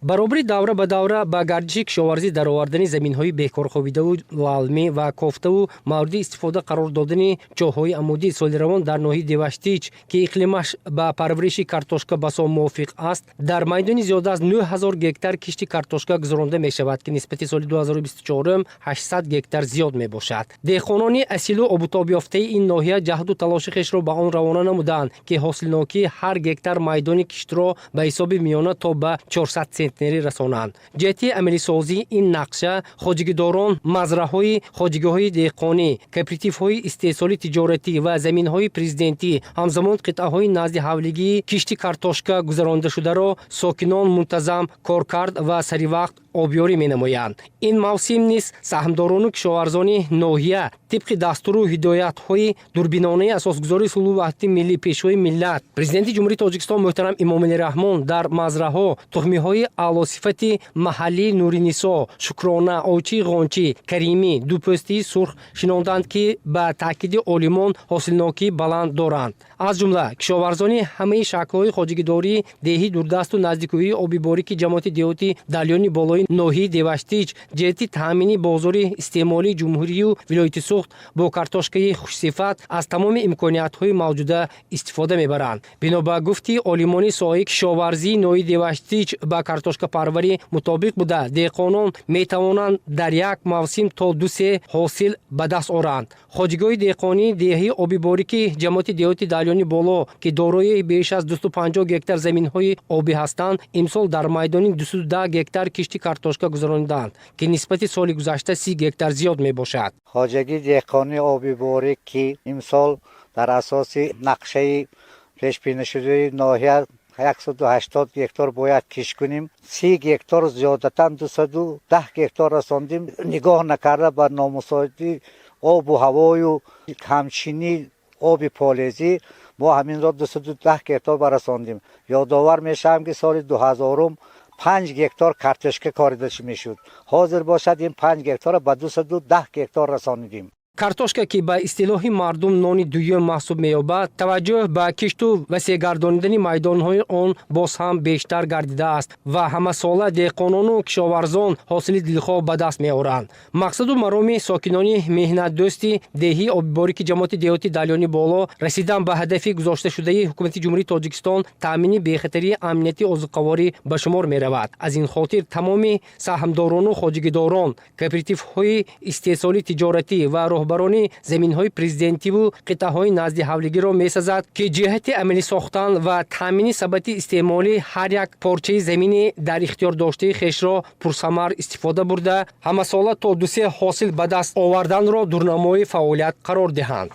Баробари давра ба давра ба гардиши кишоварзӣ даровардани заминҳои бекорхобидаву лалмӣ ва кофтаву мавриди истифода қарор додани чоҳҳои амудӣ, соли равон дар ноҳияи Деваштич, ки иқлимаш ба парвариши картошка басо мувофиқ аст, дар майдони зиёда аз 9000 гектар кишти картошка гузаронда мешавад, ки нисбати соли 2024 800 гектар зиёд мебошад. Деҳқонони асилу обутобёфтаи ин ноҳия ҷаҳду талоши хешро ба он равона намуданд, ки ҳосилнокии ҳар гектар майдони киштро ба ҳисоби миёна то ба 400 центнерӣ расонанд. Ҷиҳати амалисозии ин нақша хоҷагидорон мазраҳои хоҷагиҳои деҳқонӣ, кооперативҳои истеҳсоли тиҷоратӣ ва заминҳои президентӣ, ҳамзамон қитъаҳои назди ҳавлигии кишти картошка гузарондашударо сокинон мунтазам коркард ва саривақт обёрӣ менамоянд. Ин мавсим низ саҳмдорону кишоварзони ноҳия тибқи дастуру ҳидоятҳои дурбинонаи асосгузори сулҳу ваҳдати миллӣ, Пешвои миллат, Президенти Ҷумҳурии Тоҷикистон муҳтарам Эмомалӣ Раҳмон дар мазраҳо тухмиҳои аълосифати маҳаллии Нуринисо, Шукрона, Овчии Ғончӣ, Каримӣ, Дупӯстии сурх шинонданд, ки ба таъкиди олимон ҳосилнокии баланд доранд. Аз ҷумла кишоварзони ҳамаи шаклҳои хоҷагидории деҳи дурдасту наздикӯҳии Оби Борики ҷамоати деҳоти Далёни Болои ноҳияи Деваштич ҷиҳати таъмини бозори истеъмолии ҷумҳурию вилояти Суғд бо картошкаи хушсифат аз тамоми имкониятҳои мавҷуда истифода мебаранд. Бино ба гуфти олимони соҳаи кишоварзии ноҳияи Деваштич, ба картошкапарварӣ мутобиқ буда, деҳқонон метавонанд дар як мавсим то ду-се ҳосил ба даст оранд. Хоҷагиҳои деҳқонии деҳаи Оби Борики ҷамоати деҳоти Далёни Боло, ки дорои беш аз 250 гектар заминҳои обӣ ҳастанд, имсол дар майдони 210 гектар кишти картошка гузаронидаанд, ки нисбати соли гузашта 30 гектар зиёд мебошад. Хоҷагии деҳқонии Оби Борик, ки имсол дар асоси нақшаи пешбинишудаи ноҳия 180 гектар бояд кишт кунем, 30 гектар зиёдатан 210 гектар расондем. Нигоҳ накарда ба номусоиди обу ҳавою камчинии оби полезӣ, мо ҳаминро 210 гектар барасондем. Ёдовар мешавам, ки соли 2000-ум 5 гектар картошка корида мешуд, ҳозир бошад ин 5 гектарро ба 210 гектар расонидем. Картошка, ки ба истилоҳи мардум нони дуюм маҳсуб меёбад, таваҷҷӯҳ ба кишту васеъгардонидани майдонҳои он боз ҳам бештар гардидааст ва ҳамасола деҳқонону кишоварзон ҳосили дилхоҳ ба даст меоранд. Мақсаду мароми сокинони меҳнатдӯсти деҳии Обиборики ҷамоати деҳоти Далёни Боло расидан ба ҳадафи гузошташудаи Ҳукумати Ҷумҳурии Тоҷикистон, таъмини бехатарии амнияти озуқаворӣ ба шумор меравад. Аз ин хотир тамоми саҳмдорону хоҷагидорон, кооперативҳои истеҳсоли тиҷоратӣ ва роҳбарони заминҳои президентиву қитъаҳои назди ҳавлигиро месазад, ки ҷиҳати амалӣ сохтан ва таъмини сабати истеъмолӣ ҳар як порчаи замини дар ихтиёр доштаи хешро пурсамар истифода бурда, ҳамасола то ду-се ҳосил ба даст оварданро дурнамои фаъолият қарор диҳанд.